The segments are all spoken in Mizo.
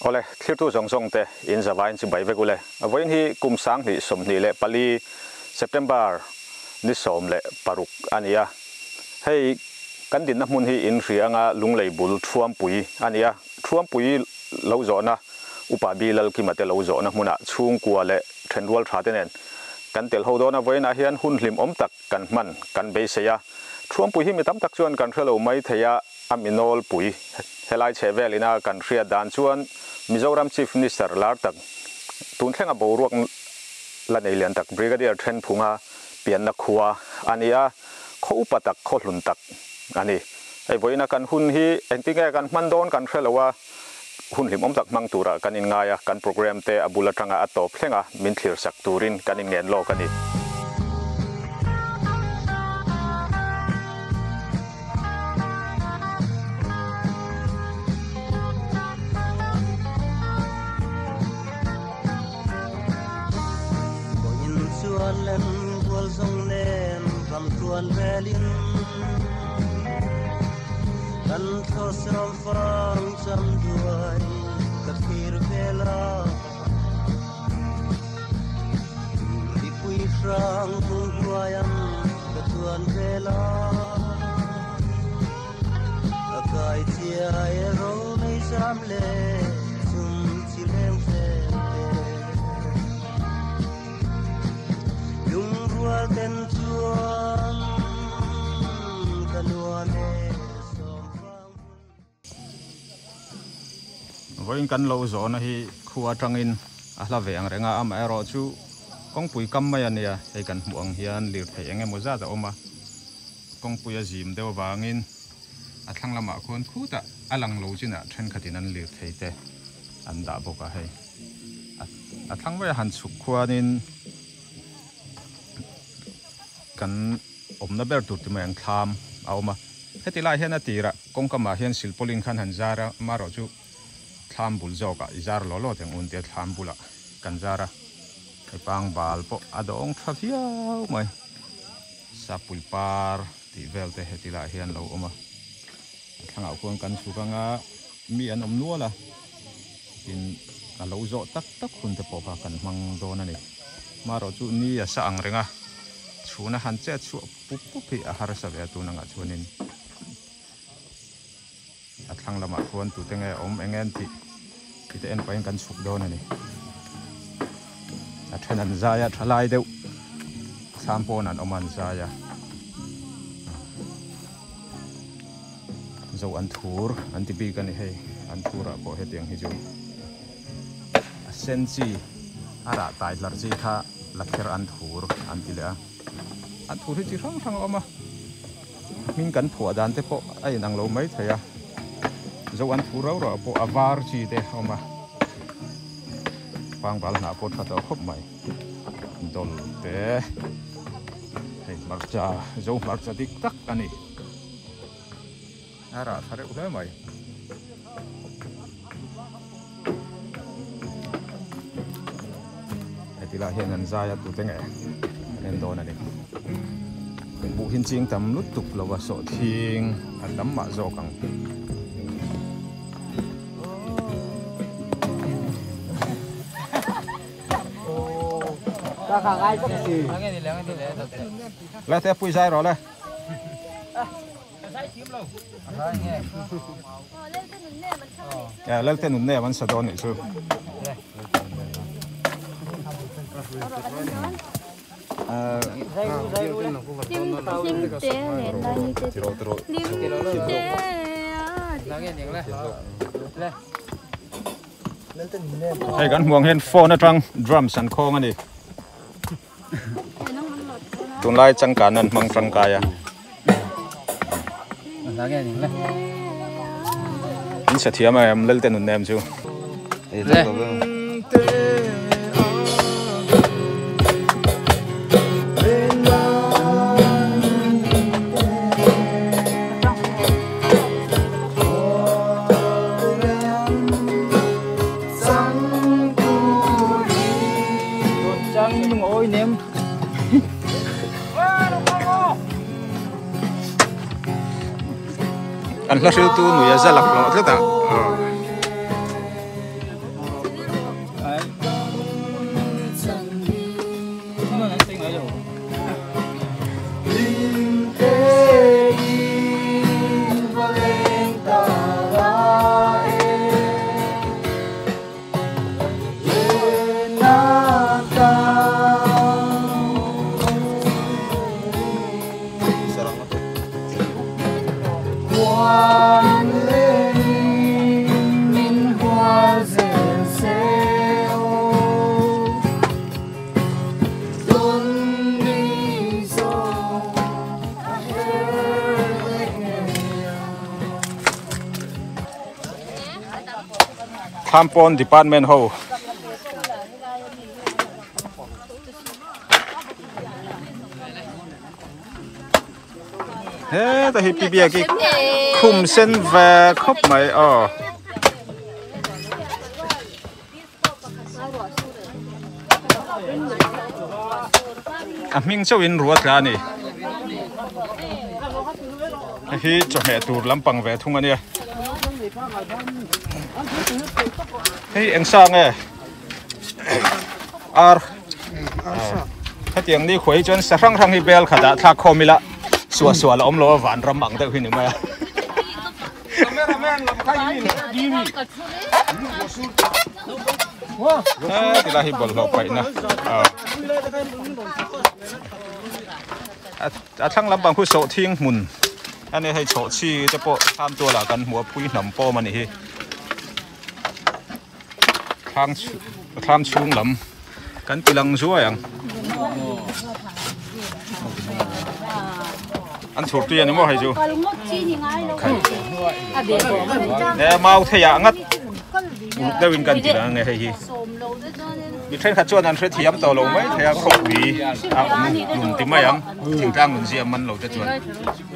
Awle, thlirtu zawng zawng te in zavaiin chu bai vek ule. Vawiin hi kum 2024 September ni 16 a ni a. Hei kan dinna hmun hi in hria anga Lunglei bul Thuampui a ni a. Thuampui lo zawhna Upa Bi Lalkima te lo zawhna hmunah chhungkua leh thenrual tha te nen kan tel ho dawn a. Vawiinah hian hun hlimawm tak kan hman kan beisei a. Thuampui hi mi tam tak chuan kan hrelo mai thei a. A mi nawlpui helai chheh velina kan hriat dan chuan Mizoram Chief Minister lar tak, tun thlenga boruak la nei lian tak Brigadier Thenphunga pianna khua a ni a, khaw upa tak, khaw hlun tak a ni. Hei vawiina kan hun hi engtinge kan hman dawn kan hre lo a, hun hlimawm tak hmang tura kan inngai a, kan program te a bul atanga a tawp thlenga min thlir sak turin kan inngen lawk a ni. Vawiin kan lo zawhna hi khua atangin a hla ve ang reng a, amaherawh chu kawngpui kam mai a nia, hei kan hmuh ang hian lirthei eng emaw zat a awm a, kawngpui a zim deuh avangin a thlang lamah khuan khutah a lang lo chinah thenkhatin an lirthei te an dah bawk a, hei a thlang mai a han chhuk khuanin kan awmna ber tur ti mai ang thlam a awm a, heti lai hian a tirah kawngkamah hian silpawlin khan han zar a, amaherawh chu thlam bul zawkah i zar law law teng un tia thlam bulah kan zar a, hei pangbal pawh a dawng tha viau mai, sapui par tih vel te heti lai hian lo awm a, a thlangah khuan kan chhuk anga mi an awm nual a, tin a lo zawh tak tak hun te pawh kha kan hmang dawn a ni, marawh chu ni a sa ang reng a, chhuna han chet chhuah pup pup hi a harsa ve a tun angah chuanin. A thlang lamah khuan tute nge awm eng en tih ti te en pahin kan chhuk dawn a ni. A then an zai a, tha lai deuh thlam pawn an awm a an zai a. Zo an thur an ti bik a ni hei, an thurah pawh hetiang hi chu a sen chi a rah tai hlar chi kha la kher an thur an ti leh a. An thur hi chi hrang hrang a awm a. Hming kan phuah dan te pawh a inang lo mai thei a, zo an thu rau rau pawh a var chi te a awm a, pangbal hnah pawh tha tawh khawp mai, dawl te hei hmarcha zo hmarcha dik tak a ni, a rah tha reuh hle mai. Heti lah hian an zai a tute nge an en dawn a ni. Buh hin ching tam lutuk lo a sawhthing a tam mah zawk ang. Le te pui zai rawh le. Lalte nun nem an sa dawn nih chu. Hei kan hmuh ang hian phone atang drums an khawng a ni. Tunlai changkan an hmang tangkai a. In sa thiam em Lalte nun nem chu. An hla hriltu nui a za lak lawh tlat a. Thlam pawn department ho heta hi pi biak hi khum sen ve khawp mai aw. A hming chauhin rua tla a ni. Hei hi chawhmeh tur lampang ve thung a nia. Hei eng sa nge? Ar. Hetiang ni khuai hi chuan sa hrang hrang hi bel khatah thlak khawm ila suah suah la awm lo a vanram ang deuh hi ni mai a. Tilai hi bawlhhlawh paihna a thlang lampang khu sawhthing hmun a ni hei chhawhchhi te pawh thlam tualah kan hmu a pui hnam pawm a ni hi thlam chhung lam kan ti lang zuai ang an chhur tui ani maw hei chu e mau thei ah ngat uluk deuh in kan ti lang ange hei hi mi thenkhat chuan an hrethiam tawh lo mai thei a khawpui a awm nun ti mai ang thingtlang nun zia man lo te chuan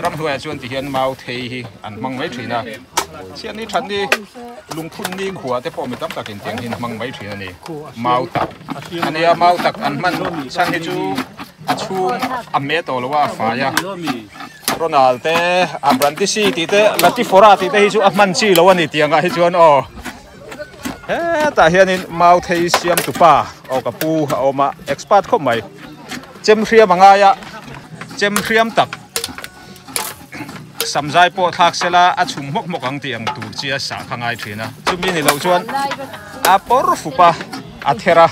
ramhnuaiah chuan ti hian mau thei hi an hmang mai thin a chhiatni thatni Lungphun ni khua te pawh mi tam takin tiang hian hmang mai thin a ni. Mau tak a nia, mau tak an hman chhan hi chu a chhung a me tawh lo a, a fai a. Ronald te, a Brandisi tih te, Latifora tih te hi chu a hman chi lo a ni tiangah hi chuan aw. Hetah hianin mau thei siam tupa aw ka pu a awm a, expert khawp mai. Chem hriam a ngai a, chem hriam tak. Samzai pawh thlak sela a chhum hmawk hmawk ang tih ang tur chi a sah kha ngai thin a, chumi ni loh chuan a pawr fup a, a ther a,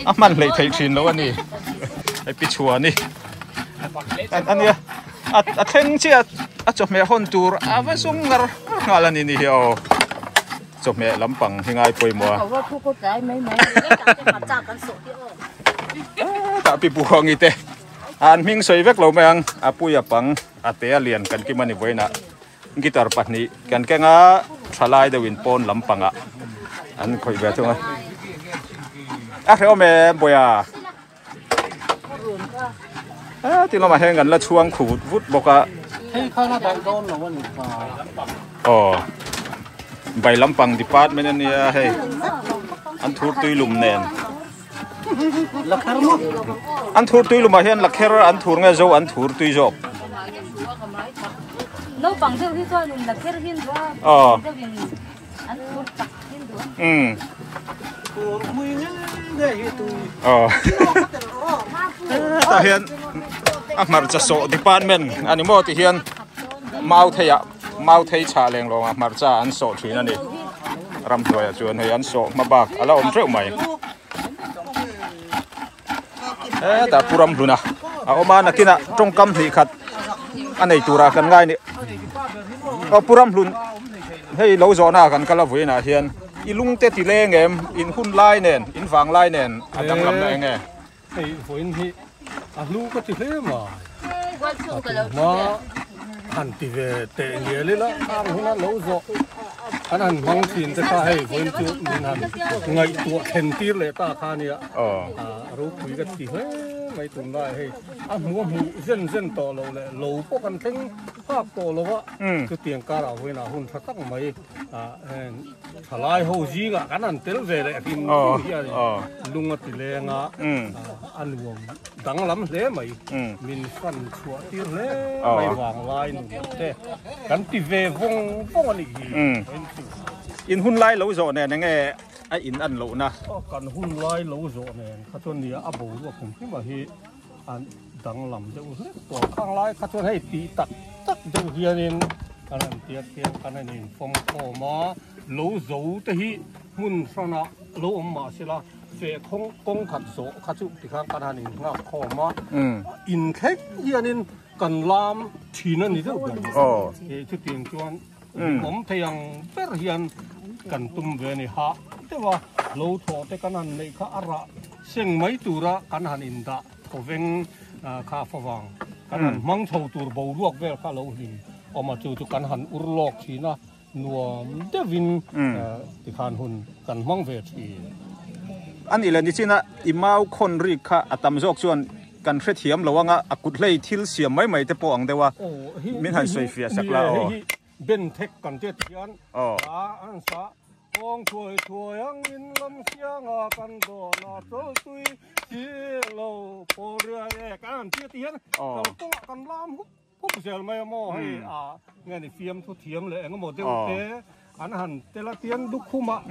a hman hleih theih thin lo a ni. Hei pi chhuani a nia, a thleng chiah a chawhmeh hawn tur a va zawng ngar ngar nghal a ni ni hi aw. Chawhmeh lampang hi ngai pawimawh a. Tah pi buangi te. An hming sawi vek lo mai ang, a puia pang a te a lian kan kim a ni vawiinah guitar pahnih kan keng a, thalai deuhin pawn lampangah an khawih ve thung a. A hrehawm em Bawia? A ti lamah hian kan la chhuang khu vut vut bawk a. Hei khan a daih dawn lo a ni kha. Aw bai lampang department a nia hei an thur tui lum nen. An thur tui lumah hian lakher an thur nge zo an thur tui zawk. Naupang deuh hi chuanin lakher hin duh a, Aw. deuh in an thur tak hin duh a. Umm. Thur mui nge nge hi tui. Aw. Hetah hian a hmarcha sawh department a ni maw ti hian mau theiah mau thei chhah leng lawngah hmarcha an sawh thin a ni. Ramhnuaiah chuan hei an sawh hma bak a la awm teuh mai. Hetah Pu Ramhluna a awm a, nakinah tawngkam hnih khat a nei turah kan ngai ni. Aw Pu Ramhlun hei lo zawhna ah kan kal a vawiinah hian i lungte ti leng em in hun lai nen in vang lai nen a danglamna eng nge? Hei vawiin hi a hlu ka ti hle mai. A tu hma han ti ve teh ngial ila khang huna lo zawh an han hmang thin te kha hei vawiin chu min han ngaihtuah thlen tir leh ta kha nia. A ropui ka ti hle mai tunlai hei a hmu a hmuh zen zen tawh loh leh lo pawh kan thleng phak tawh lo a chutiang karah vawiinah hun tha tak mai heng Thalai ho zingah kan han tel ve leh hrim hrim hian lung a ti leng a, a nuam danglam hle mai. Min fan chhuah tir hle mai vanglai nun te kan ti ve vawng vawng a nih hi. In hun lai lo zawh nen enge a in an lohna? Kan hun lai lo zawh nen kha chuan nia a boruak hrim hrim a hi a danglam deuh hlek tawh. Khang lai kha chuan hei tih tak tak deuh hianin kan han tiat hian kan han infawm khawm a, lo zo te hi hmun hranah lo awm mah sela feh khawng kawng khat zawh kha chu tikhan kan han innghak khawm a, inthleng hianin kan lam thin a ni deuh ber. Chutiang chuan awm thei ang ber hian kan tum ve a ni. Hah deuh a lo thawh te kan han neih kha a rah Seng mai tura kan han indah khawveng kha favang kan han hmang chho tur boruak vel kha lo hlim awm a, chu chu kan han ur lawk thin a. Nuam deuhin tikhan hun kan hmang ve thin. A nih leh nichin a i mau khawn rik kha a tam zawk chuan kan hrethiam lo anga a kut hlei thil siam mai mai te pawh ang deuh a, min han sawi fiah sak la aw. Hei hi ben thek kan tiat hian a an sa kawng thuai thuai angin lam sianga kan dawn a chawltui si lo pawl riai e kan han tiat hian kalkawngah kan lam hup Khup zel mai a maw hei a nge ni fiamthu thiam leh eng emaw deuh te an han tel a tian lukhum ah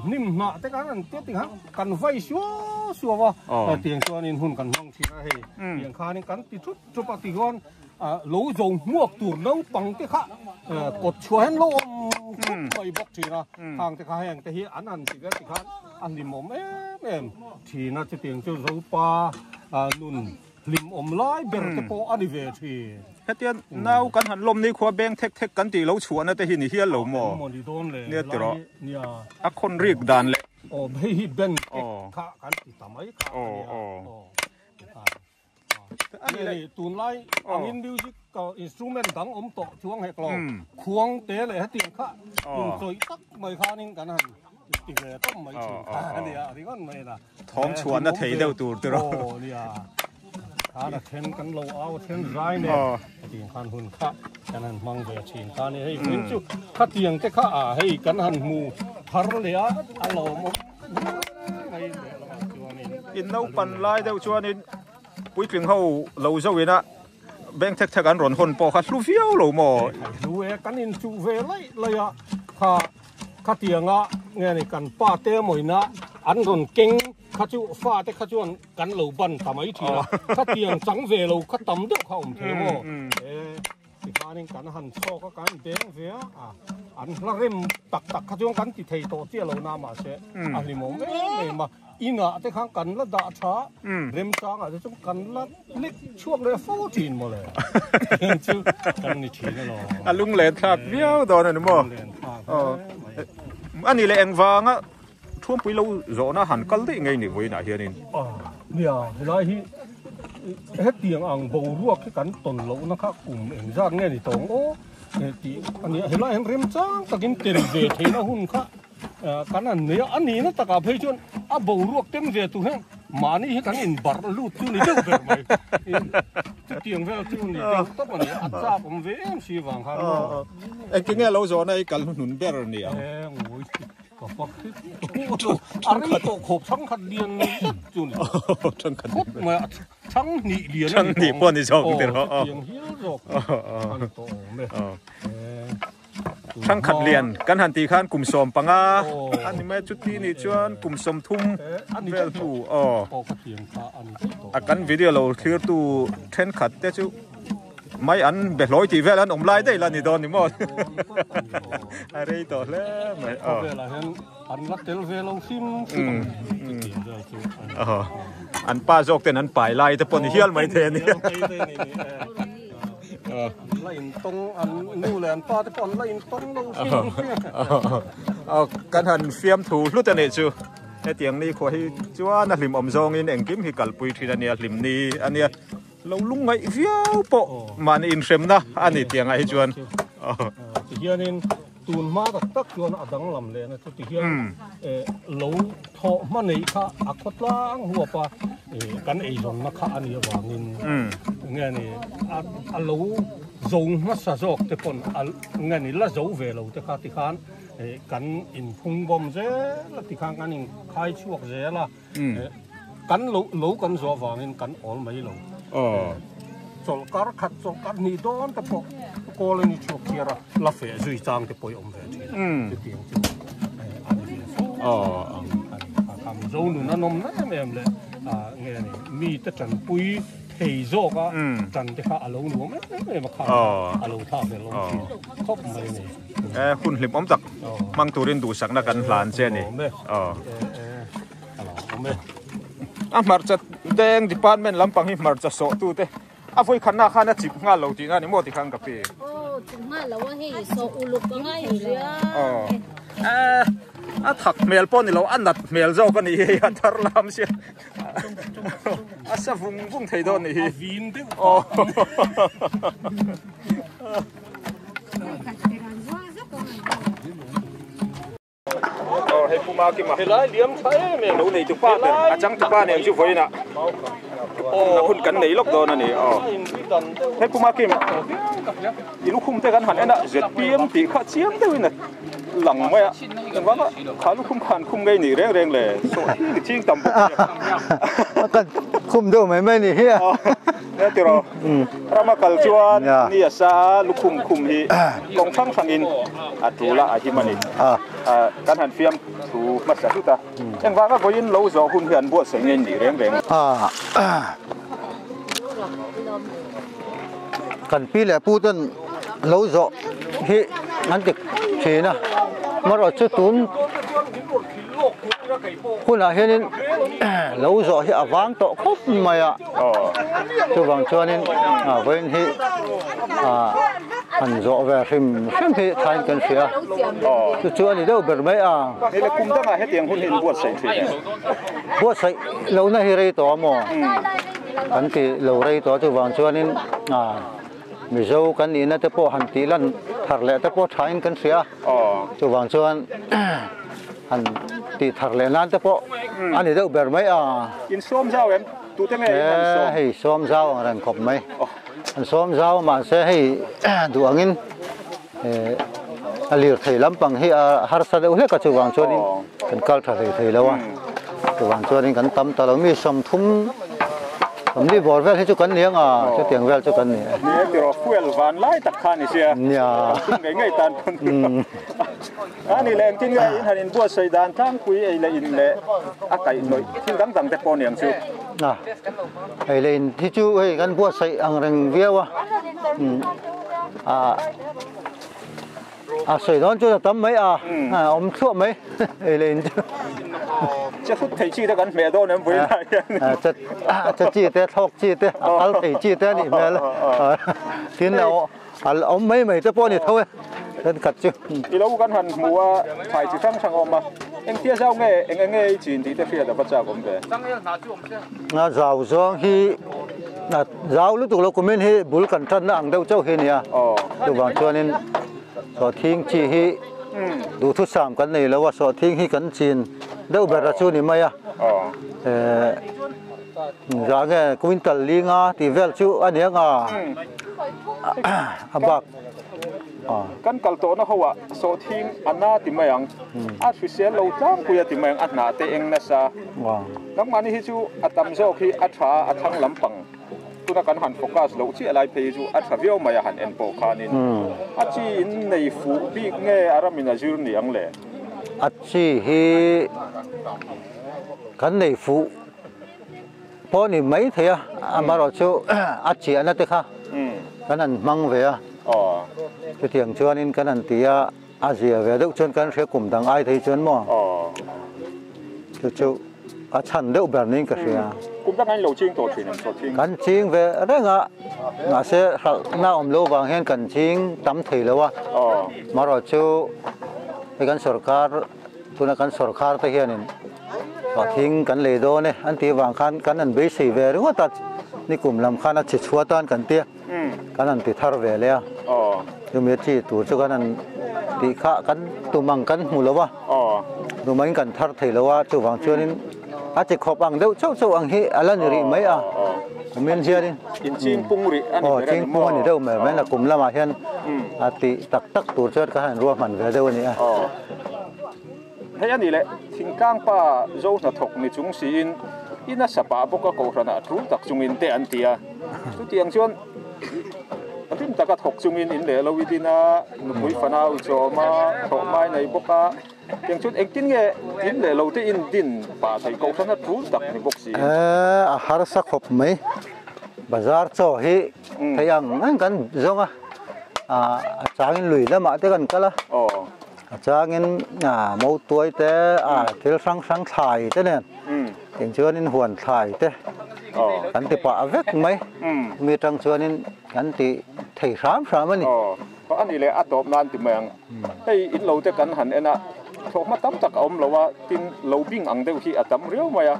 hnim hnah te khan an tia tikhan kan vai suau suau a tiang chuanin hun kan hmang thin a hei tiang khanin kan ti thup thup a tichuan lo zo hmuak tur naupang te kha kawt chhuah hian lo awm thup mai bawk thin a khang te kha heng te hi an han ti vel tikhan a hlimawm em em thin a chutiang chu Zopa nun Hlim awm lai ber te pawh a ni ve thin. Hetian nau kan han lawm ni khua beng thek thek kan tih lo chhuahna te hi ni hial lo maw? Eng maw ni dawn le Nia ti rawh. A khawn rik dan leh. Aw hei hi ben kek kha kan ti ta mai kha a nia. Aw ni leh tunlai angin music instrument dang awm tawh chuang hek lo. Khuang te leh hetiang kha inchawih tak mai khanin kan han ti ve tawp mai thin kha a nia ringawt mai a. Thawm chhuahna thei deuh tur te rawh. Aw nia. Khan a then kan lo au a then zai nen hetiang khan hun kha kan han hmang ve thin kha nia hei hun chu khatiang te kha a hei kan han hmu thar leh a a lawmawm mai leh lamah chuanin. In naupan lai deuh chuanin puitling ho lo zo ina beng thek thek an rawn hawn pawh kha hlu viau lo maw? Hlu e kan inchuh ve laih laih a kha. Khatianga nge ni kan pa te mawina an rawn keng kha chu fa te kha chuan kan lo ban ta mai thin a, khatiang chang ve lo kha tam deuh kha awm thei maw? E tikhanin kan han chhawk a, kan beng ve a, an hla rem tak tak kha chuan kan ti thei tawh chiah lo na mahse a hlimawm em em a, inah te khan kan la dah tha remchangah te chuan kan la lek chhuak leh fo thin mawle heng chu kan ni thin alawm. A lunglen thlak viau dawn a ni maw? Lunglen thlak hle mai. A ni leh engvanga Thuampui lo zawhna han kal daih ngei ni vawiinah hianin. Nia, helai hi hetiang ang boruak hi kan tawn lohna kha kum engzat nge ni tawng aw tih a nia. Helai hian remchang takin tel ve theihna hun kha Kan an nei a, a nihna takah phei chuan a boruak tem ve tur hian mahni hi kan inbarh lut chu ni deuh ber mai. Chutiang vel chu ni deuh tawp a ni, a chak awm ve em si vang khan maw. Engtin nge lo zawhna i kal hnuhnun ber ni ang? Eng ui ka fak hi a rei tawh khawp chhangkhat lian zet chu ni. Chhangkhat lian mai a chhang hnih lian a ni tawh. Chhang hnih pawh ni zawk tirh. Aw chutiang hial zawk a ni tawh awm e. Thangkhat lian kan han tih khan kum 15 a ni mai chuti nih chuan kum 30 vel hnu aw a kan video lo thlir tu thenkhat te chu mai an be hlawi tih vel an awm lai daih la ni dawn ni maw a rei tawh hle mai aw an pa zawk ten an pai lai te pawh ni hial mai thei a ni. An la intawng an nu leh an pa te pawh an la intawng lo hrim hrim. Kan han fiam thu hlut a nih chu. Hetiang ni khua hi chuan a hlimawm zawngin engkim hi kalpui thin a nia, hlim ni a nia. Lo lungngaih viau pawh mahni inhremna a ni tiangah hi chuan. Tihianin Tun hma tak tak chuan a danglam leh na chu ti hian lo thawh hma neih kha a khawtlang huap a, kan eizawnna kha a nih avangin nge ni a lo zo hmasa zawk te pawn nge ni la zo ve lo te kha ti khan kan inphung bawm zel a ti khan kan inkhai chhuak zel a. Kan lo lo kan zawh avangin kan awl mai lo. Chawlhkar khat chawlhkar hnih dawn te pawh kawl a ni chhuak thiar a, la feh zui chang te pawh i awm ve thin a. Chutiang chu a ni ve fo a ni. A kham zo nun a nawm na em em leh nge ni mite tanpui thei zawk a tan te kha a lo nuam em em a kha a lo thlak ve lo thin khawp mai a ni. Hun hlim awm tak hmang turin duhsakna kan hlan che a ni. A hmarcha deng department lampang hi hmarcha sawh tu te a vawi khatna khan a chip nghal lo tihna a ni maw tikhan ka pi. Aw chip nghal lo a hei sawh uluk a ngai ria. A thak hmel pawh ni lo a nat hmel zawk a nih hi a thar lam sia a sa vung vung thei dawn nih hi. A vin deuh aw. Hei Pu Makima lo nei tu pa ber a chang tu pa nen chu vawiinah na hun kan nei lawk dawn a ni aw. Hei Pu Makim i lukhum te kan han en a zpm tih kha chiang deuhin a lang mai a engvanga kha lukhum kha an khum ngei nih reng reng le sawh hi ni ching tam bawk sia. Kan khum deuh mai mai ni hi a. Nia tiraw rama kal chuan ni a sa a lukhum khum hi kawng hrang hrangin a tul a a him a ni. Kan han fiam thu hmasa hlut a, engvanga vawiin lo zawh hun hi an buatsaih ngei nih reng reng. Kan pi leh pu ten lo zawh hi an ti thin a, amaherawh chu tun hunah hianin lo zawh hi a vang tawh khawp mai a, chuvang chuanin vawiin hi han zawh ve hrim hrim hi thain kan hria chu chu a ni deuh ber mai a. Hei le kum dangah hetiang hun hi in buatsaih thin em? Buatsaih lohna hi rei tawh a maw? Kan ti lo rei tawh a chuvang chuanin Mizo kan nihna te pawh han tih lan thar leh te pawh thain kan hria a, chuvang chuan han tih thar leh nan te pawh a ni deuh ber mai a. In sawm zau em? Tute nge in han sawm? Hei sawm zau ang reng khawp mai. An sawm zau a mahse hei duh angin a lirthei lampang hi a harsa deuh hlek a chuvang chuanin kan kal tha hlei thei lo a chuvang chuanin kan tam ta lo mi sawmthum sawmli bawr vel hi chu kan ni ang a chutiang vel chu kan ni e. Ni e tiraw fuel van lai tak kha ni sia kan ngei ngei tan pawn a ni leh engtin nge in han inbuatsaih dan tlangpui ei leh in leh a kaihhnawih thil dang dang te pawh ni ang chu. Ei leh in hi chu hei kan buatsaih ang reng viau a. A sawi dawn chuan a tam mai a, a awm thluah mai ei leh in chu. Che hrut thei chi te kan hmeh dawn em vawiin ah hian. Che chi te, thlawk chi te, a kal thei chi te a nih hmel a. Tin a awm mai mai te pawh a ni tho e, thenkhat chu. I lo kan han hmu a, thlai chi hrang hrang a awm a, engtia zau nge, eng eng nge i chin tih te hriat a va chak awm ve. A zau zawng hi Zau lutuk lo kumin hi bul kan tanna ang deuh chauh hi a nia. Chuvang chuanin sawhthing chi hi duhthusam kan nei lo a, sawhthing hi kan chin deuh ber a chu ni mai a. Zah nge quintal linga tih vel chu a ni ang a, a bak. Kan kal tawhna ho ah sawhthing a na ti mai ang, a hrisel lo tlangpui a ti mai ang, a hnah te eng nasa. Nangmahni hi chu a tam zawk hi a tha a thlang lampang tuna kan han focus loh chiah lai phei hi chu a tha viau mai a han en pawh khanin a chi in nei fuh bik nge a ramin a zir ni ang le? A chi hi kan nei fuh pawh ni mai thei a, amaherawh chu a chiahna te kha kan han hmang ve a, chutiang chuanin kan han ti a. A zia ve deuh chuan kan hria kum dang ai thei chuan maw? Chu chu a chhan deuh ber niin ka hria. Kum dang an lo ching tawh thin em saw ching? Kan ching ve reng a, mahse hralhna awm lo vang hian kan ching tam thei lo a. Marawh chu hei kan sorkar tuna kan sorkar te hianin thing kan lei dawn e an tih vang khan kan han beisei ve ringawt a, nikum lam khan a chhe chhuat a kan tia. Kan han ti thar ve leh a, chumi chi tur chu kan han tih kha kan tum ang kan hmu lo a, tumah in kan thar thei lo a, chuvang chuanin a chi khawp ang deuh chauh chauh ang hi a la ni rih mai a, kumin hianin aw chingpung a ni deuh mai mai a, kum lamah hian a tih tak tak tur chuan kan han ruahman ve deuh a ni a. Hei a ni leh, thingtlang pa zo hnathawk ni chung siin i nasa pah bawk a kohhranah tul tak chungin te an ti a. Chutiang chuan rim taka thawk chungin in leh lo i din a, nupui fanau i chawm a, thawh hmai nei bawk a. Tiang chuan engtin nge in leh lo te in din pah theih kohhrana tul tak ni bawk si? A harsa khawp mai. Bazar chaw hi thei ang ang kan zawng a, a changin lui lamah te kan kal a. A changin mautuai te, thil hrang hrang thlai te nen eng chuanin huan thlai te kan ti pah vek mai. Chumi atang chuanin kan ti thei hram hram a ni. A nih leh a tawp nan ti mai ang. Hei in lo te kan han en a, thlawhhma tam tak a awm lo a, tin lo bing ang deuh hi a tam riau mai a.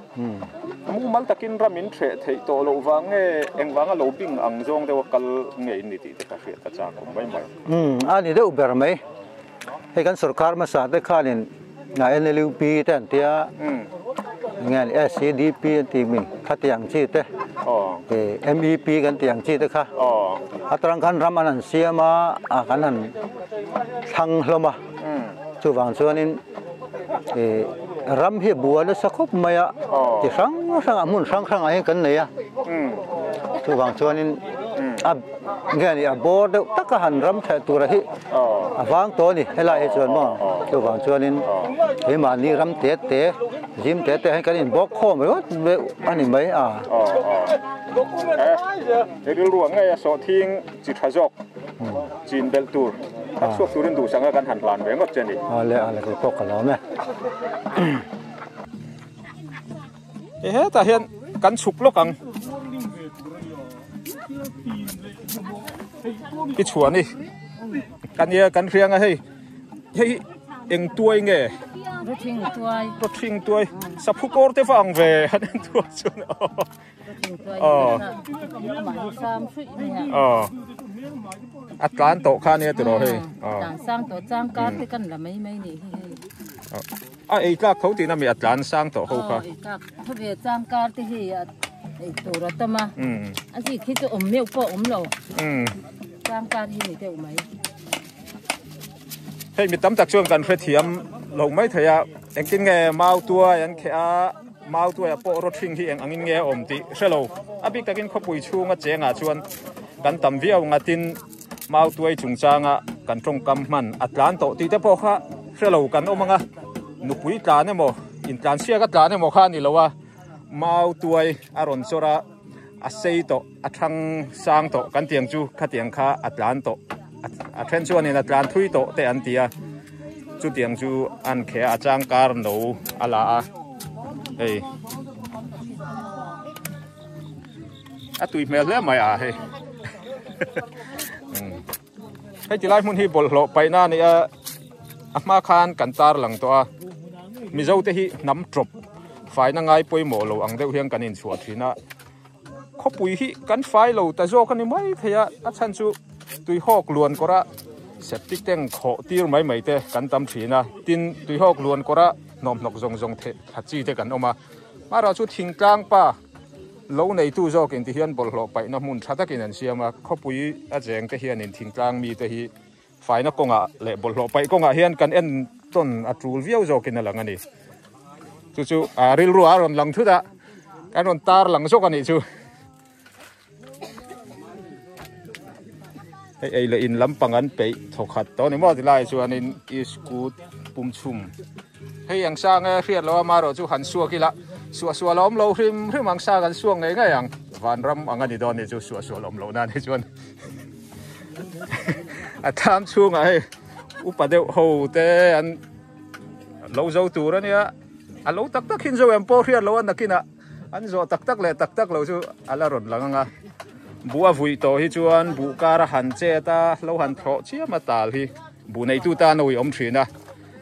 Mumal takin ram in hreh theih tawh loh vang nge engvanga lo bing ang zawng deuha kal nge in ni tih te ka hriat a chak awm mai mai. A ni deuh ber mai. Hei kan sorkar hmasa te khanin NLUP te an tia, nge SCDP an tih mi khati ang chi te, MEP kan tih ang chi te kha atarang khan ram an han siam a, kan han thlang hlawm a, chuvang chuanin ram hi a bua nasa khawp mai a, chi hrang hrangah hmun hrang hrangah hian kan nei a, chuvang chuanin a nge ni a bawr deuh taka han ram theh tura hi a vang tawh a ni helai hi chuan maw chuvang chuanin keimahni ram te te zim te te hian kan inbawk khawm ringawt deuh a ni mai a. He rilru ang ngei a sawhthing chi tha zawk chin belh tur a chhuak turin duhsanga kan han hlan ve ngawt che a ni. Awle awle kei pawh ka lawm e. He hetah hian kan chhuk lawk ang i chhuah ni kan nia kan hriang a hei hei eng tuai nge rawthing tuai rawthing tuai saphu kawr te vang ve han en tuai chuan aw aw a tlan tawh kha nia tiraw hei aw tlan sang tawh chang kar te kan la mai mai ni hi hei A ei tlak tho tihna mi a tlan sang tawh ho kha. Aw ei tlak tho ve chang kar te hi a ei tur a tam a. A zik hi chu awm meuh pawh a awm lo. Chang kar hi ni deuh mai. Hei mi tam tak chuan kan hrethiam lo mai thei a, engtin nge mau tuai an kheh a, mau tuai ah pawh rawthing hi eng angin nge a awm tih hre lo. A bik takin khawpui chhunga chengah chuan kan tam viau ngatin Mau tuai chungchanga kan tawngkam hman a tlan tawh tih te pawh kha hre lo kan awm ang a, nupui tlan emaw intlansiak a tlan emaw kha a ni lo a, mau tuai a rawn chawr a, a sei tawh, a thang sang tawh kan tiang chu khatiang kha a tlan tawh, a then chuanin a tlan thui tawh te an ti a, chutiang chu an kheh a, a changkar no a la a, hei. A tui hmel hle mai a hei. Hei tilai hmun hi bawlhhlawh paihna a ni a, a hma khan kan tar lang tawh a. Mizo te hi hnam tawp faina ngai pawimawh lo ang deuh hian kan inchhuah thin a. Khawpui hi kan fai lo ta zawk a ni mai thei a, a chhan chu tuihawk luan kawra septic tank khawh tir mai mai te kan tam thin a. Tin, tuihawk luan kawra hnawmhnawk zawng zawng theh thla chi te kan awm a. Hmarah chu thingtlang pa. Lo neitu zawk in ti hian bawlhhlawh paihna hmun tha takin an siam a, khawpui a cheng te hianin thingtlang mite hi faina kawngah leh bawlhhlawh paih kawngah hian kan en tawn a tul viau zawkin a lang a ni. Chu chu a rilru a rawn lang thut a, kan rawn tar lang zawk a nih chu. Hei ei leh in lampang an peih thawkhat tawh a ni maw tilai chuanin iskut pum chhum. Hei ang sang e hriat lo a marawh chu han suak ila suah suah la awm lo hrim hrim ang sang an suak ngei ngei ang vanram ang a ni dawn ni chu suah suah la awm loh nan hi chuan a tham chhungah hei upa deuh ho te an lo zo tur a nia a lo tak tak hin zo em pawh hriat lo a nakinah an zawh tak tak leh tak tak lo chu a la rawn lang ang a buh a vui tawh hi chuan buh kar a han chet a lo han thlawh chiam a tal hi buh neitu tan a ui awm thin a.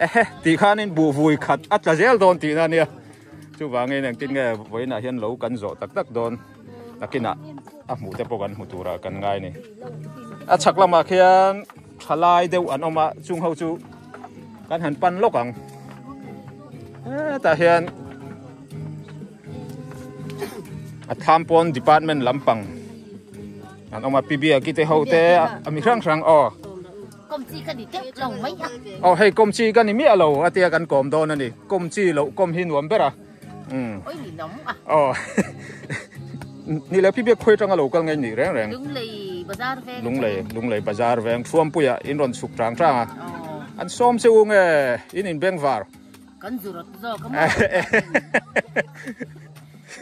Ehe, tih khanin buh vui khat a tla zel dawn tihna a nia. Chuvangin engtin nge vawiinah hian lo kan zawh tak tak dawn nakinah a hmuh te pawh kan hmu turah kan ngai a ni. A chhak lamah khian thalai deuh an awm a, chung ho chu kan han pan lawk ang. Hetah hian a tham pawn department lampang an awm a, Pi Biaki te ho te a mi hrang hrang aw. Kawm chi ka ni teuh lo mai a. Aw hei kawm chi ka ni miah lo a tia kan kawm dawn a ni. Kawm chi loh kawm hi nuam ber a. Umm. Oi ni nawm a. Aw. Ni le Pibiak khawi atanga lo kal ngei ni reng reng. Lunglei bazar veng. Lunglei Lunglei bazar veng Thuampuia in rawn chhuk tang tang a. An sawm che u nge in in bengvar. Kan zu rawt zawk a maw.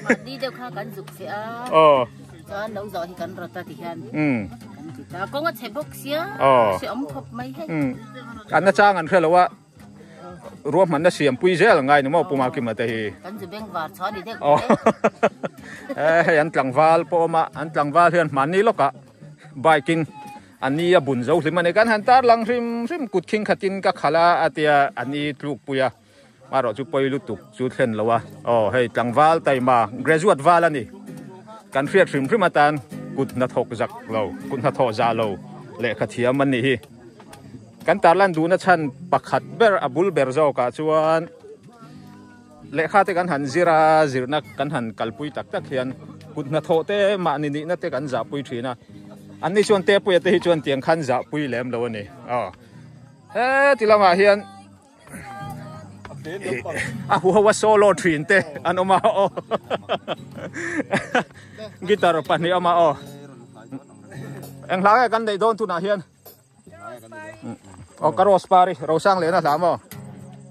Mahni deuh kha kan zuk che a. Aw. Chuan lo zawh hi kan rawt a ti hian. Umm. Kan ti ta. Kawng a chhe bawk sia. Aw. Hre awm khawp mai hei. Umm. An na chang an hre lo a. Ruahmanna siam pui zel ngai ni maw Puma Kima te hi. Kan zu bengvar chhuah ni deuh. Aw. Hei an tlangval pawh awm a. An tlangval hian hmanni lawkah bike in A ni a bun zo hlim a ni. Kan han tar lang hrim hrim kut khing khatin ka khalh a, a tia a ni tlukpui a. Amaherawh chu pawi lutuk chu thlen lo a. Aw hei tlangval taima graduate val a ni. Kan hriat hrim hrim atan kut hnathawk zak lo, kut hnathawh zah lo lehkha thiam an nih hi. Kan tarlan duhna chhan pakhat ber a bul ber zawkah chuan lehkha te kan han zir a, zirna kan han kalpui tak tak hian kut hnathawh te mahni nihna te kan zahpui thin a. Anni chuan Tepuia te hi chuan tiang khan zahpui lem lo a ni. Aw heti lamah hian a huho a solo thin te an awm a aw guitar pahnih a awm a aw eng hla nge kan neih dawn tunah hian aw ka rose pari rosang lehna hla maw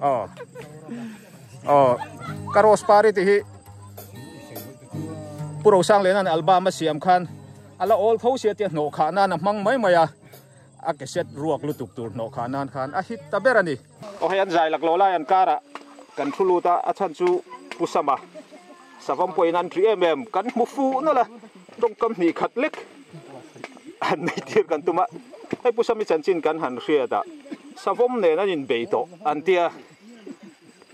aw aw ka rose pari tih hi pu rosang lehna album a siam khan a la awl tho sia tia hnawh khah nan a hmang mai mai a. A cassette ruak lutuk tur hnawh khah nan khan a hit ta ber a ni. Aw hei an zai laklawh lai an karah kan thu lut a, a chhan chu Pu Sama Savam pawhin an ri em em, kan hmu fuh nawlh a, tawngkam hnih khat lek han nei tir kan tum a, hei Pu Sami chanchin kan han hriat a, Savam nen an inbei tawh an tia,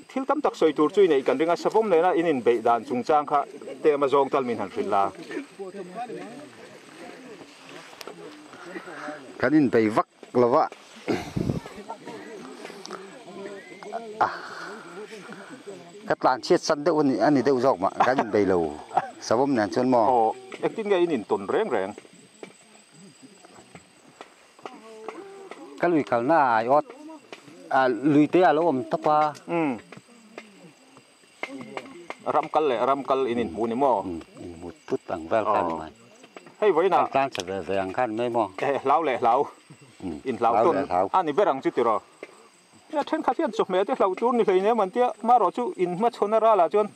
thil tam tak sawi tur chu i neih kan ring a, Savam nena in inbeih dan chungchang kha tema zawng tal min han hrilh la. Kan inbei vak lo va a ka tlan chhiat san deuh ani ani deuh zawk mah kan inbei lo savawm nen chuan maw. Aw engtin nge in intawn reng reng. Ka lui kalna a aiawt a lui te a lo awm tawp a. Ram kal leh ram kal in inhmu ni maw? Inhmu thut ang vel kha ni mai. Hei vawiinah. Kan tlan chhe ve ve ang kha ni mai maw? Eh hlau leh hlau. Inhlau tawn a ni ber ang chu tiraw? Hei a thenkhat hian chawhmeh te hlauh tur ni hleinem an tia, marawh chu inhmachhawn a ralah chuan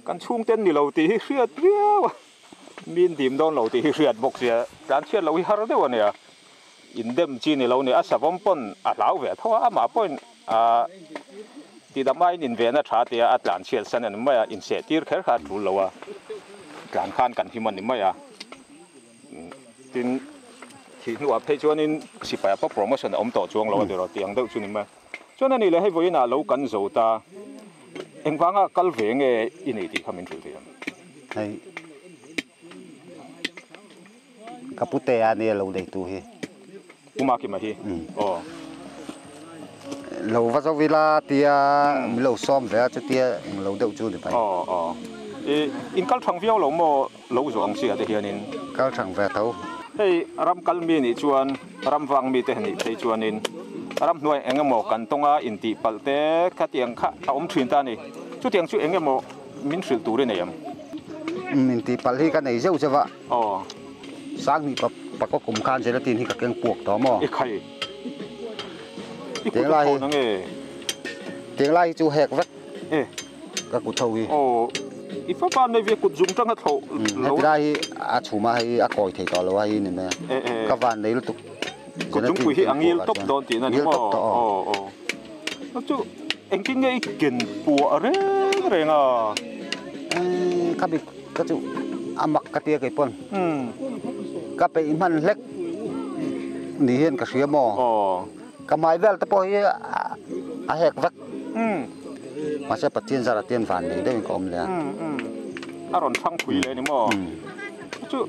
kan chhungten ni lo tih hi hriat viau a, min dim dawn lo tih hi hriat bawk sia, tlan chhiat loh hi har deuh a nia. Indem chi ni lo ni, a savawm pawn a hlau ve tho a, amah pawhin a tidam aiin inven a tha tia a tlan chhiat san a ni mai a, inseh tir kher kha a tul lo a, tlan khan kan him a ni mai a. Tin, thih hnuah phei chuanin sipai ah pawh promotion a awm tawh chuang lo a tiraw tih ang deuh chu ni mai. Chuan a nih leh hei vawiinah lo kan zo ta, engvanga kal ve nge i nei tih kha min hrilh thei ang. Hei. Ka pu te a nia lo nei tu hi. Pu Makima hi? Aw. Lo va zo ila tia min lo sawm ve a chutia eng lo deuh chu ni mai. Aw aw. I in kal thang viau lo maw lo zawh ang sia te hianin? Kal thang ve tho. Hei ram kal mi nih chuan ram vang mi te nih phei chuanin ramhnuai eng emaw kan tawnga intih palh te khatiang kha a awm thin ta a ni. Chutiang chu eng emaw Min hrilh tur i nei ang. Min tih palh hi ka nei zeuh zeuh a. Aw. Sanghnih pa pakaw kum khan gelatin hi ka keng puak tawh maw? I khai. I kut a thawn ang e. Tiang lai hi chu hek vek. E. Ka kut ho hi. Aw. I fapa nei ve kut zum tang a thlawh lo. Heti lai hi a chhum a hei a kawi thei tawh lo a hei ni mai a. E e. Ka van nei lutuk. Kut zungpui hi a ngil tawp dawn tihna ni maw? Ngil tawp tawh aw. Aw aw. Chu engtin nge i ken puah reng reng a? Ka bik ka chu a mak ka tia kei pawn. Ka peih hman hlek ni hian ka hria maw? Ka hmai vel te pawh hi a hek vek. Mahse Pathian zara tian van nei deuhin ka awm leh a. A rawn thlang phui leh ni maw? Chu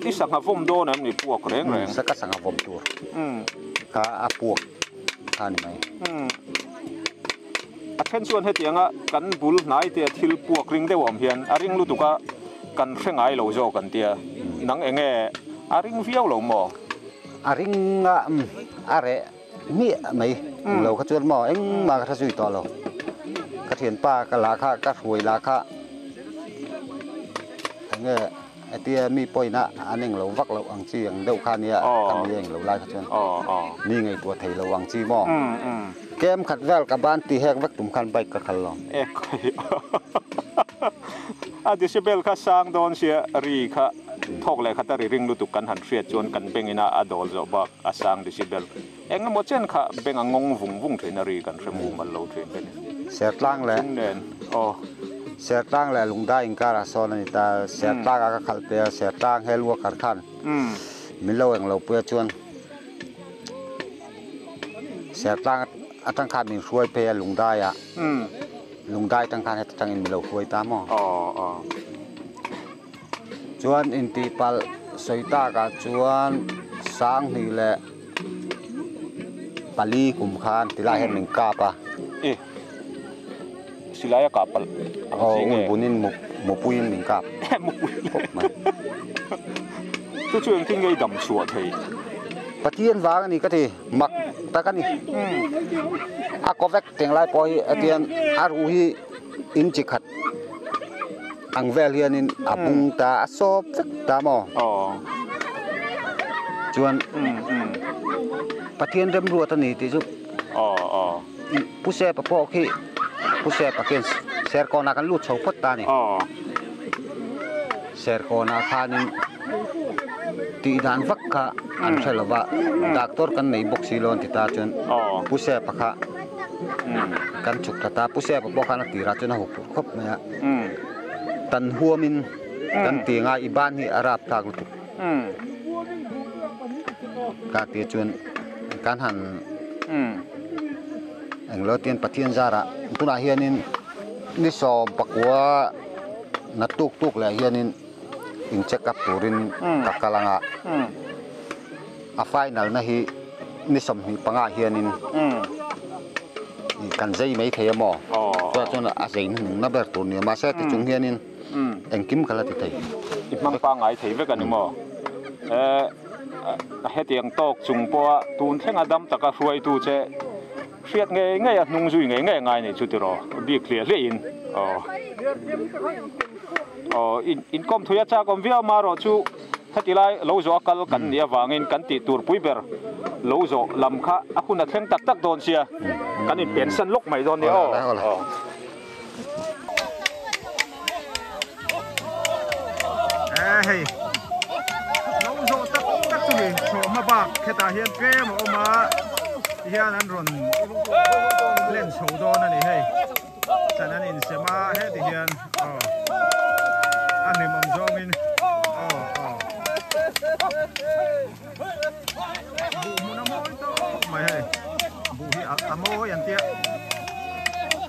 i sangha vawm dawn em ni puak reng reng? Ka sangha vawm tur kha a puak. kha a ni mai. A then chuan hetianga kan bul hnai te thil puak ring deuh awm hian a ring lutuk a kan hre ngai lo zawk an tia. Nang eng nge a ring viau lo maw? A ring a a reh hmiah mai eng lo kha chuan maw engmah ka hre zui tawh lo. Ka thianpa ka la kha ka hruai la kha eng nge Hetia mi pawina an eng lo vak loh ang chi ang deuh kha nia ka mi a eng lo lai kha chuan mi ngaihtuah thei lo ang chi maw? Kem khat vel ka ban ti hek vek tum khan bike ka khal lo. A decibel kha sang dawn sia ri kha thawk leh khat a ri ring lutuk kan han hriat chuan kan bengin a a dawl zawh bak a sang decibel eng emaw chen kha beng a ngawng vung vung thin a ri kan hre mumal lo thin te ni. Sertlang leh. Chung nen aw. Sertlang leh Lungdai inkarah sawn a ni ta. Sertlang a ka khalh pe a, Sertlang he lua kar khan min lo eng lo pui a chuan Sertlang atang khan min hruai phei a Lungdai ah. Lungdai atang khan heta tangin min lo hruai ta maw. Chuan intihpalh sawi takah chuan Sanghnih leh. pali kum khan tilai hian min kap a. I silai a kah palh ang chi nge? Aw bunin mupuiin min kap khawp mai. Chu chu engtin nge i dam chhuah thei? Pathian vang a ni ka ti, mak tak a ni. A kaw vek teng lai pawh hi hetiang a ruh hi in chi khat ang vel hianin a bung ta a sawp vek ta maw? Chuan Pathian remruat a ni tih chu Pu Sepa pawh khi Pu Sepa khian Serkawnah kan lut chho phawt ta a ni. Serkawnah khanin tih dan vak kha an hre lo va, doctor kan nei bawk si lo an ti ta chuan Pu Sepa kha kan chhuk thla ta. Pu Sepa pawh khan a tirah chuan a huphurh khawp mai a, tan huamin kan ti anga i ban hi a rap thlak lutuk ka ti chuan kan han englo tian Pathian zarah tunah hianin ni sawm pakua na tuk tuk leh hianin in check up turin ka kal ang a, a final na hi ni 25 ah hianin kan zei mai thei a maw chuan chuan a zei hnuhnung na ber tur nia mahse ti chung hianin engkim ka la ti thei. I hmang pangngai thei vek a ni maw? Hetiang tawk chung pawha tun thlenga dam taka hruaitu che Hriat ngei ngei a hnung zui ngei ngei a ngai nei chu tiraw bik hliah hliah in aw aw inkawm thui a chak awm viau marawh chu heti lai lo zawh a kal kan nih avangin kan tih tur pui ber lo zawh lam kha a hun a thleng tak tak dawn sia kan in pensan lawk mai dawn nia aw aw. Hei lo zawh tak tak chu ni thlawhhma bak hetah hian tlem a awm a tihian an rawn len chho dawn a ni hei chan an insem a heti hian aw a hlimawm zawngin aw aw buh hmun a mawi tawp mai hei buh hi a mawi an tia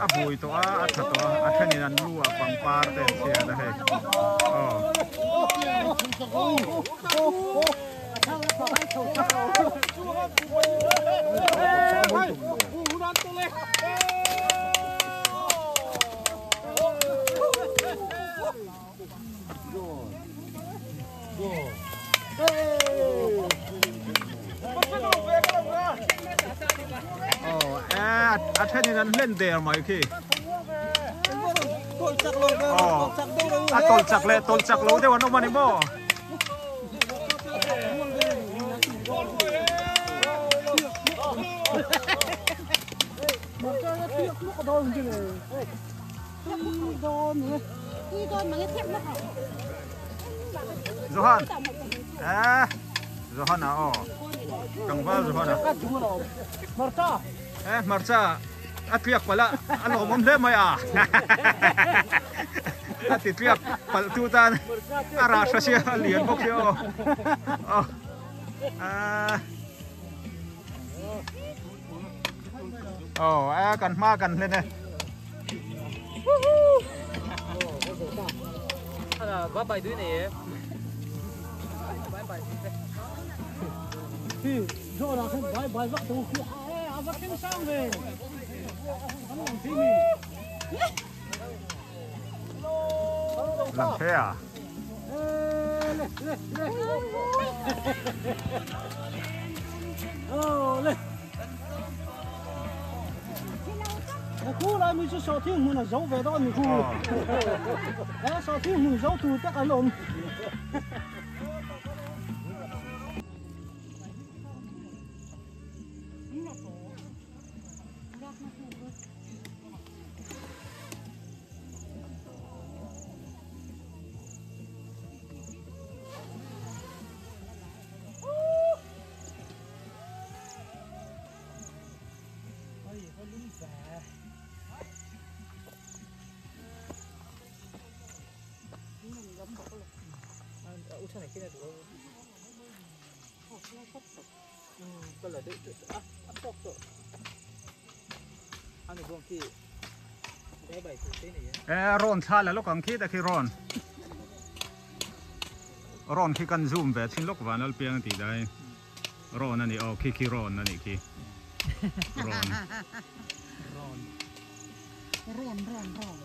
a bui tawh a a tha tawh a a thenin an lu ah pangpar te an chhiat a hei aw. A thenin an hlen der mai khi a tawlh chak leh tawlh chak lo deuh an awm a ni maw Johan eh Johan a aw tlangval Johan a eh hmarcha a tliak palh a a lawmawm hle mai a a ti tliak palh tu tan a rah hra sia a lian bawk sia aw aw aw eh kan hma kan hlen e. Lang the a. Rawn thla la lawk ang khi ta khi rawn rawn khi kan zoom ve chin lawk vanlal piang tih dai rawn a ni aw khi khi rawn a nih khi. Rawn. Rawn. Rawn rawn rawn.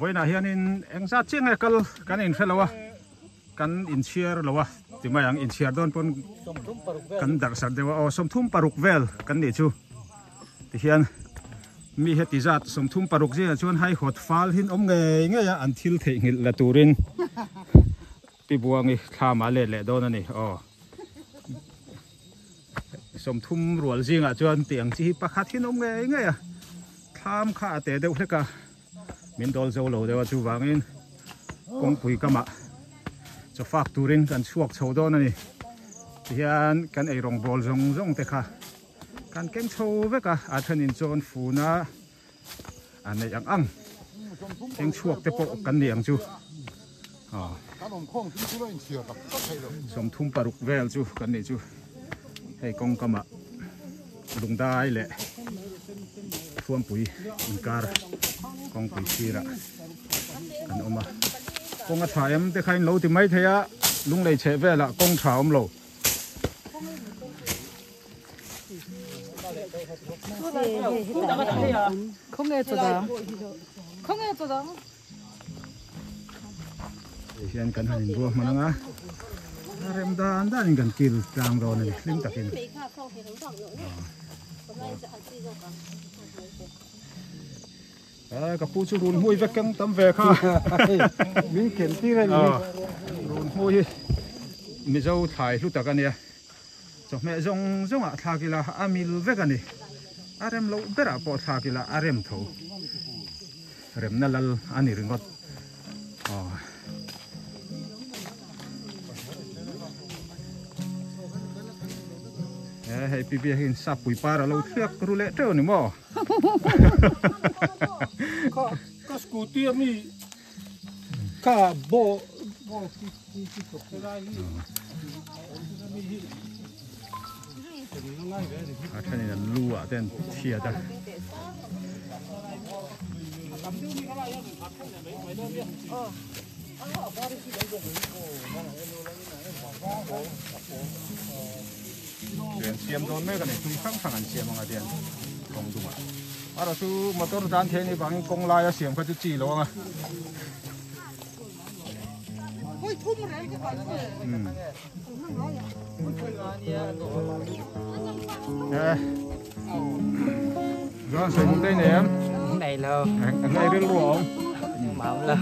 Vawiinah hianin eng zat chiah nge kal kan inhre lo a, kan inchhiar lo a ti mai ang, inchhiar dawn pawn kan darh sarh deuh a, aw 36 vel kan nih chu tihian mi heti zat 36 zingah chuan haihawt fal hin awm ngei ngei a an thil theihnghilh la turin Pi Buangi thlam ah let leh dawn a ni aw. 30 rual zingah chuan tiang chi hi pakhat hi an awm ngei ngei a, thlam kha a te deuh hlek a, min dawl zo lo deuh a chuvangin kawngpui kamah chaw fak turin kan chhuak chho dawn a ni. Tihian kan eirawng bawl zawng zawng te kha kan keng chho vek a, a thenin chuan funa a neih ang ang keng chhuak te pawh kan ni ang chu. 36 vel chu kan nih chu hei kawng kamah lungdai leh thuampui inkar kawngpui sirah kan awm a kawng a tha em te kha in lo ti mai thei a lunglei chheh velah kawng tha awm lo. Hian kan han inbuah hman anga a rem dan danin kan kil tlang dawn a ni hlim takin. Ka pu chu run hmui vek keng tam ve kha. Min ken tir a ni. Run hmui hi Mizo thlai hlu tak a nia. Chawhmeh zawng zawngah thlak ila a mil vek a ni. A rem loh berah pawh thlak ila a rem tho. Remna lal a ni ringawt. Aw. Hei pi bia hian sapui par a lo thliak ru leh teuh a ni maw? Ka ka scooty a mi ka bo bo ki ki ki thawk te lai hi a mi hi a thenin an lu ah te an chhiat a. Tui an siam dawn mek a ni tui hrang hrang an siam anga tian kawng dungah erawh chu motor tan thei anih vangin kawng laia siam kha chu chi lo anga Chuan sawi duh te nei em? Nei lo. Eng rilru a awm? Engmah awm lo.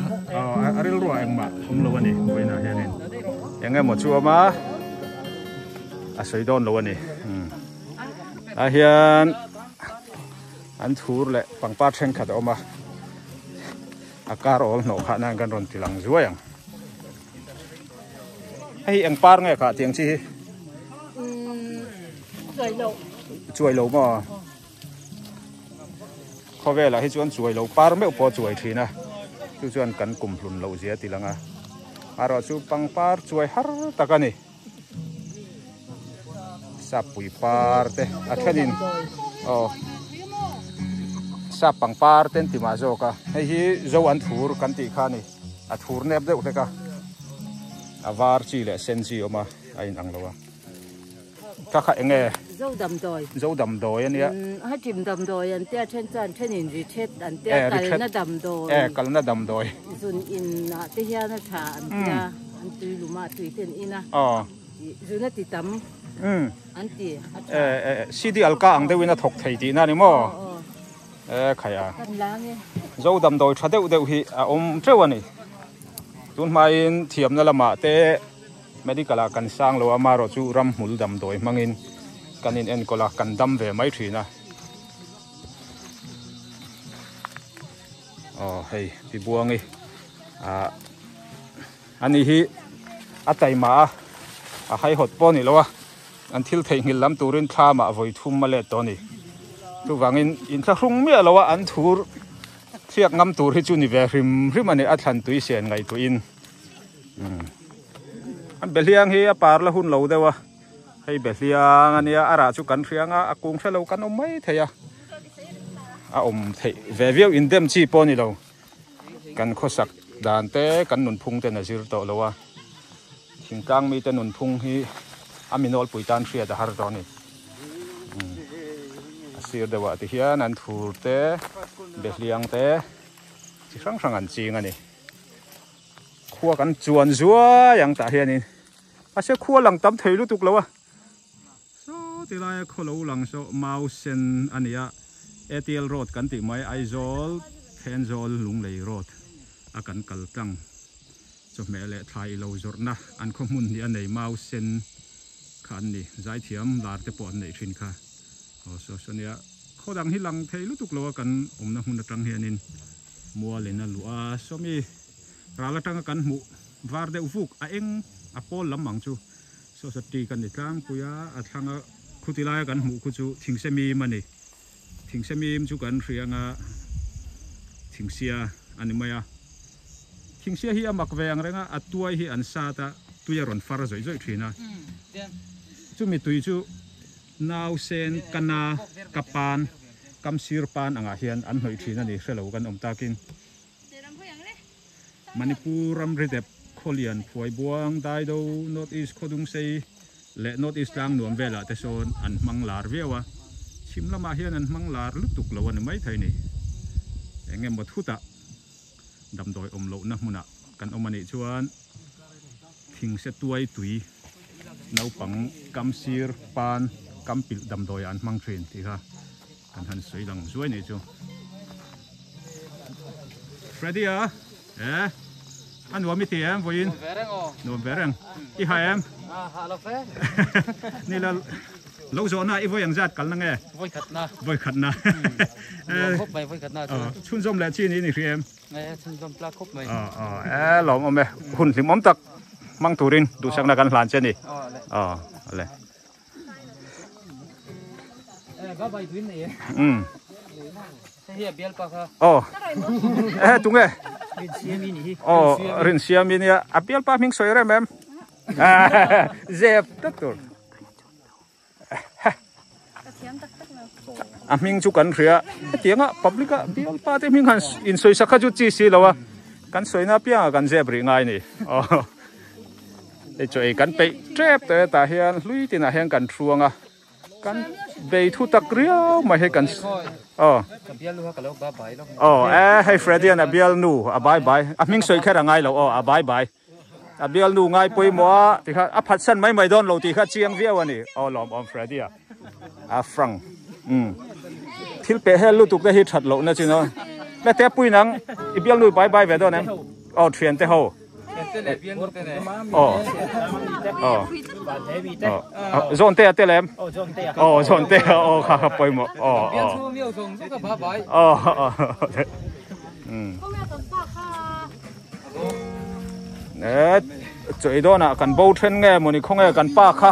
A rilru ah engmah awm lo a ni vawiinah hianin. Eng emaw chu awm a, a sawi dawn lo a ni. Ah hian an thur leh pangpar thenkhat a awm a, a kar awl hnawh khah nan kan rawn ti lang zuai ang. Hei eng par nge kha tiang chi hi? Chuai lo. Chuai lo maw? Khawvelah hi chuan chuai lo par meuh pawh chuai thin a, chu chuan kan kum hlun loh zia ti lang a. Erawh chu pangpar chuai har tak a ni. Sappui par te a thenin aw sap pangpar te an ti mah zawk a, hei hi zo an thur kan tih kha a ni. A thur nep deuh hlek a, a var chi leh sen chi a awm a, a inang lo a. Kha kha eng nge? Zo damdawi. Zo damdawi a nia. Ha chim damdawi an tia then chuan thenin ri thet an tia kalna damdawi. E kalna damdawi. Zun in ah te hian a tha an tia an tui lum a tui ten in a. Aw. Zun a ti tam an ti a tha. E CD alka ang deuhin a thawk thei tihna a ni maw? E khai a. Kan lang e. Zo damdawi tha deuh deuh hi a awm teuh a ni. Tun hmain thiamna lamah te Medical ah kan sang lo a, amaherawh chu ramhmul damdawi hmangin kan in enkawl a, kan dam ve mai thin a. Aw hei pi Buangi ah ani hi a taima a, a haihawt pawh a ni lo a, an thil theihnghilh lam turin thlam ah vawi thum a let tawh a ni. Chuvangin inthlahrung miah lo a an thur thliak ngam tur hi chu ni ve hrim hrim a ni, a thlan tui sian ngaihtuahin. An behliang hi a par la hun lo deuh a, hei behliang a nia a rah chu kan hriang a, a kung hre lo kan awm mai thei a, a awm theih ve viau in dem chi pawh a ni lo, kan khawsak dan te kan nunphung ten a zir tawh lo a, thingtlang mite nunphung hi a mi nawlpui tan hriat a har tawh a ni, a sir deuh ah ti hian an thur te behliang te chi hrang hrang an ching a ni. Khua kan chuan zuai ang tah hianin mahse khua lang tam thei lutuk lo a, saw ti laia khaw lo lang saw mau sen a ni a, ATL road kan tih mai Aizawl Thenzawl Lunglei road a kan kal tlang chawhmeh leh thlai ilo zawrhna an khaw hmun hi a nei mau sen. kha an ni zaithiam lar te pawh an neih thin kha aw saw saw nia khaw dang hi lang thei lutuk lo a kan awmna hmun atang hianin mual in a luh a sawmi ral atanga kan hmuh var deuh vuk a eng a pawl lam ang chu saw saw ṭi kan ni tlangpui a a thlanga khuti laia kan hmuh khu chu thingsemim a ni thingsemim chu kan hria anga thingsia a ni mai a thingsia hi a mak ve ang reng a a tuai hi an sat a tui a rawn far zawih zawih thin a chumi tui chu nausen kana ka pan kam sir pan angah hian an hnawih thin a ni hrelo kan awm takin Manipur ramri dep Khawlian Phuaibuang Daido North East Khawdungsei leh North East tlang nuam velah te sawn an hmang lar viau a chhim lamah hian an hmang lar lutuk lo a ni maithei ni eng emaw thutah damdawi awm lohna hmunah kan awm a nih chuan thingse tuai tui naupang kam sir pan kam pilh damdawi ah an hmang thin tih kha kan han sawi lang zuai nih chu Freddy a e a nuam i ti em vawiin nuam ve reng i ha em ni la lo zawhna i vawi ang zat kalna nge vawi khatna vawi khatna vawi khatna chhunzawm leh chi ni ni hri em chhunzawm tlak khawp mai e lawm awm e hun hlim awm tak hmang turin duhsakna kan hlan che ni le Aw eh tunge aw rinsiami nia a bialpa hming sawi rem em zep tlat tur a hming chu kan hria hetianga public a bialpa te hming han insawi sak kha chu chi si lo a kan sawina apianga kan zep rih ngai ni aw hei chu ei kan peih tep tawh e tah hian hlui tinah hian kan thuang a kan bei thu tak riau mai hei kan aw aw e hei Freddy an a bialnu a bye bye a hming sawi kher a ngai lo aw a bye bye a bialnu ngai pawimawh a tikha a phatsan mai mai dawn lo tih kha chiang viau a ni aw lawm awm Freddy a a frank um thil peh hel lutuk te hi that loh na chin aw le te pui nang i bialnu bye bye ve dawn em aw thian te ho zawn te a tel em aw zawn te aw kha kha pawimawh aw aw aw um e chawi dawnah kan bo then nge mawni khaw nge kan pa kha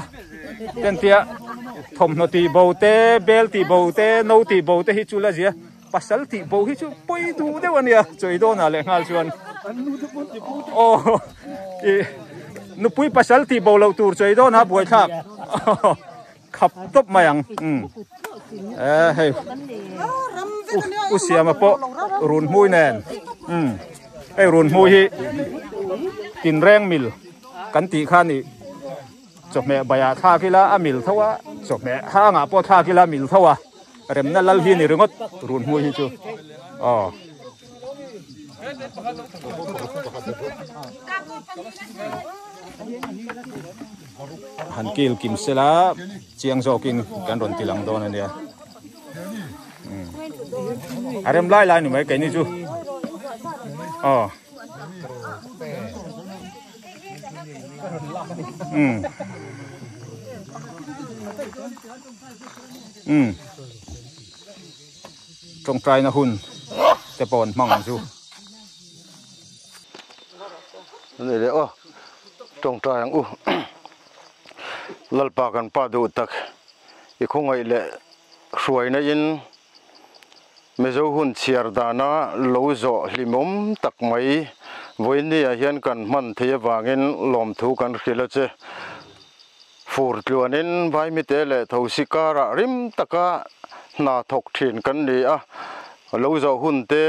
tentia thawmhnaw tih bo te bel tih bo te no tih bo te hi chu la zia pasal tih bo hi chu pawi duh deuh a nia chawi dawnah leh nghal chuan aw i nupui pasal tih bo loh tur chawi dawnah buaithlak khap tawp mai ang um e hei u siama pawh run hmui nen um hei run hmui hi tinreng mil kan tih kha ni chawhmeh baiah thlak ila a mil tho a chawhmeh hangah pawh thlak ila a mil tho a remna lal hi a ni ringawt run hmui hi chu aw. Han kil kim sela chiang zawkin kan rawn ti lang dawn a nia a rem lai lai ni mai keini chu aw um um tawngtaina hun te pawh an hmang ang chu. Ani leh aw tawngtai ang u Lalpa kan pa duh tak i khawngaih leh hruaina in Mizo hun chhiar dana lo zawh hlimawm tak mai vawiin ah hian kan hman thei avangin lawmthu kan hrilh a che. Fur tluanin Vaimite leh Thosi karah rim taka hna thawk thin kan ni a, lo zawh hun te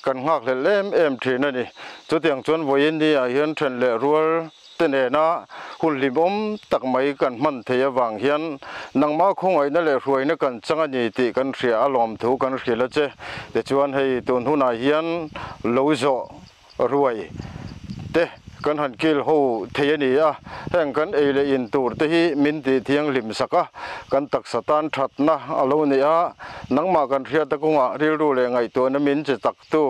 kan nghakhlelh em em thin a ni. Chutiang chuan vawiin ni ah hian then leh rual te nena hun hlimawm tak mai kan hman thei avang hian nangmah khawngaihna leh hruaina kan chang a ni tih kan hria a lawmthu kan hrilh a che. Tichuan hei tun hunah hian lo zawh ruai te. kan han kil ho thei a ni a, heng kan ei leh in tur te hi min tih thianghlim sak a, kan taksa tan thatna a lo ni a, nangmah kan hriat a kawngah rilru leh ngaihtuahna min che tak tu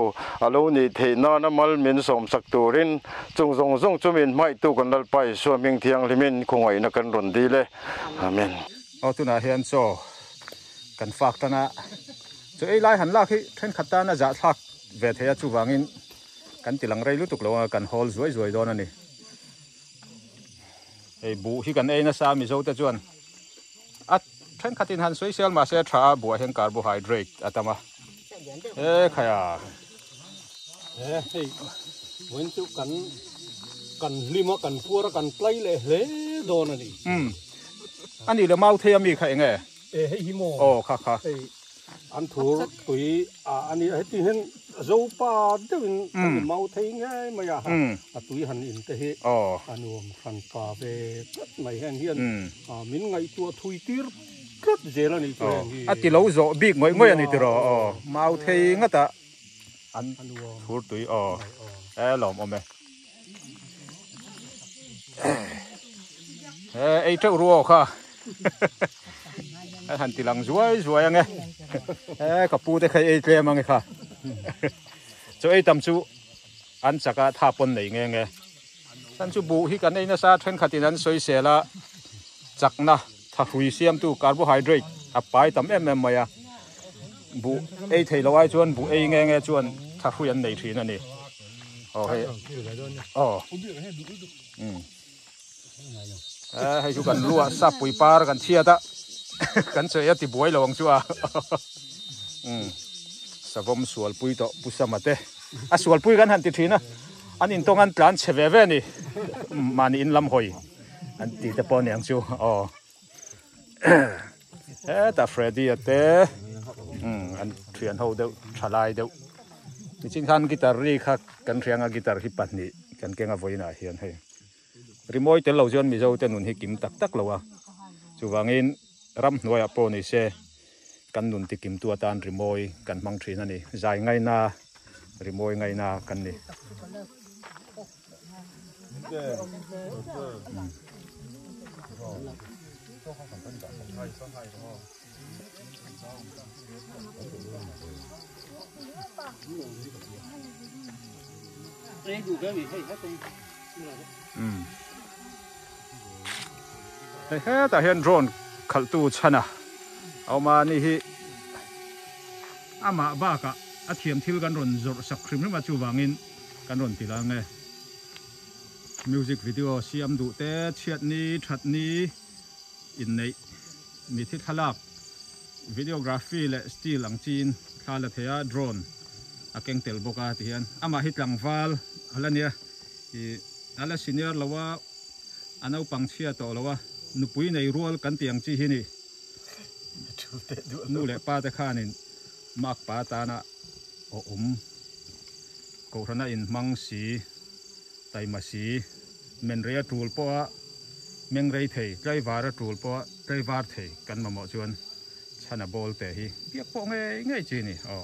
a lo nih theih nana mal min sawm sak turin chung zawng zawng chu min hmaihtu kan Lalpa Isua hming thianghlimin khawngaihna kan rawn dil e. Amen. Aw tunah hian chaw kan fak tan a, chaw ei lai han lak hi thenkhat tan a zahthlak ve thei a, chuvangin kan ti lang rei lutuk lo a, kan hawl zuai zuai dawn a ni. Hei buh hi kan ei nasa Mizo te chuan a thenkhatin han sawi sel mahse tha a buah hian carbohydrate a tam a. E khaia. E hei vawiin chu kan kan hlim a kan puar a kan tlai leh hle dawn a ni. Umm a nih leh mau thei a mi kha eng e? E hei hi maw? Aw kha kha. Hei an thur tui a ani heti hian zopa deuhin an in mau thei ngei mai a a tui han in te hi a nuam hran pa ve tlat mai heng hian min ngaihtuah thui tir tlat zel a ni chu heng hi a ti lo zawh bik ngawih ngawih a ni tiraw aw mau thei ngata an thur tui aw e lawm awm e e ei teuh ru aw kha a han ti lang zuai zuai ange e ka pu te kha ei tlem ange kha chu ei tam chu an chaka tha pawn nei nge nge chan chu buh hi kan ei nasa thenkhatin an sawi sel a chakna thahrui siamtu carbohydrate a pai tam em em mai a buh ei thei lo ai chuan buh ei nge nge chuan thahrui an nei thin a ni aw hei aw um hei chu kan lu ah sap pui par kan chhiat a kan chawi a ti buai lo ang chu a um savawm sual pui tawh pu sama te a sual pui kan han ti thin a an intawng an tlan chhe ve ve a ni mahni in lam hawi an ti te pawh a ni ang chu aw hetah Freddy a te an thian ho deuh tha lai deuh nichin khan guitar ri kha kan hria anga guitar hi pahnih kan keng a vawiinah hian hei rimawi tel lo chuan Mizo te nun hi kim tak tak lo a chuvangin ramhnuaiah pawh ni se kan nun ti kim tu atan rimawi kan hmang thin a ni zai ngaina rimawi ngaina kan ni. Hei hetah hian drone khalh tu chhan a awm a ni hi amah bakah a thiam thil kan rawn zawrh sak hrim hrim a chuvangin Kan rawn ti lang e. Music video siam duh te, chhiat ni, that ni, inneih, mithi thlalak, videography leh still ang chiin thla la thei a, drone a keng tel bawk a ti hian amah hi tlangval a la nia ih a la senior lo a, a naupang chhia tawh lo a, nupui nei rual kan tih ang chi hi ni. Nu leh pa te khanin mark pa atana aw awm. Kohhrana inhmang si, taima si, menrei a tul pawha mengrei thei, tlaivar a tul pawha tlaivar thei kan mamawh chuan chhana bawl te hi biak pawh ngei ngei chi a ni aw.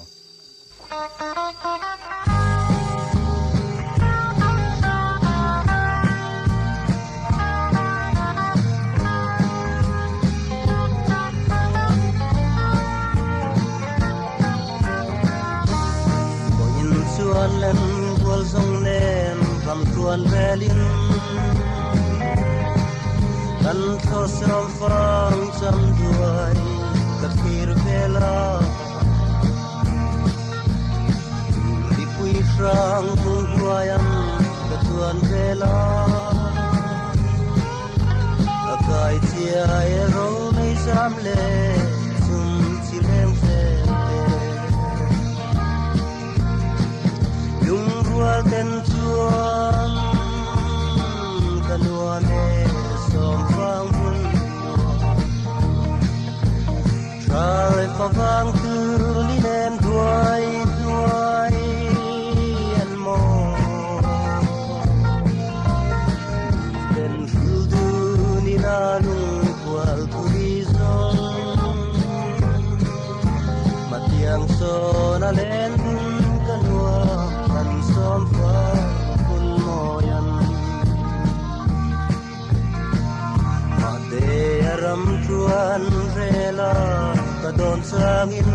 dawn changin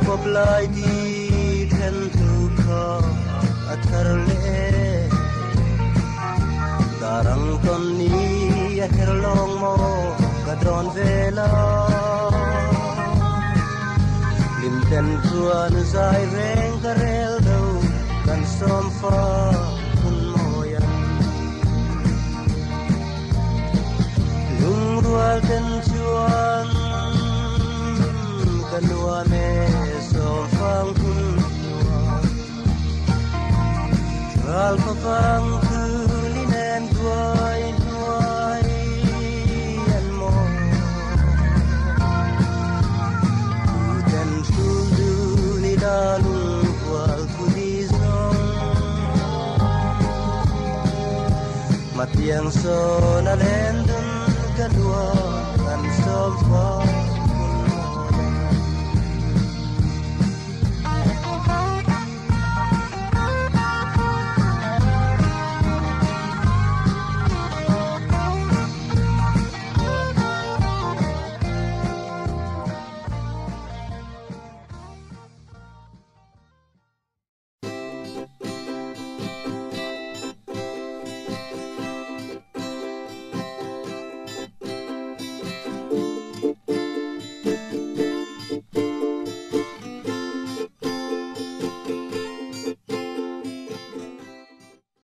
kawp lai di then thu kha a thar le darang ton ni a her long mo ka dron vela lim ten chuan zai reng ka rel do kan som fa hun moyan lung rual ten chuan ka nua me som fang hun ral fa vang thu li nen duai nuai an mo ten thu du ni da lung wal thu di zong mà tiếng so na lên dun ka nua kan som fa.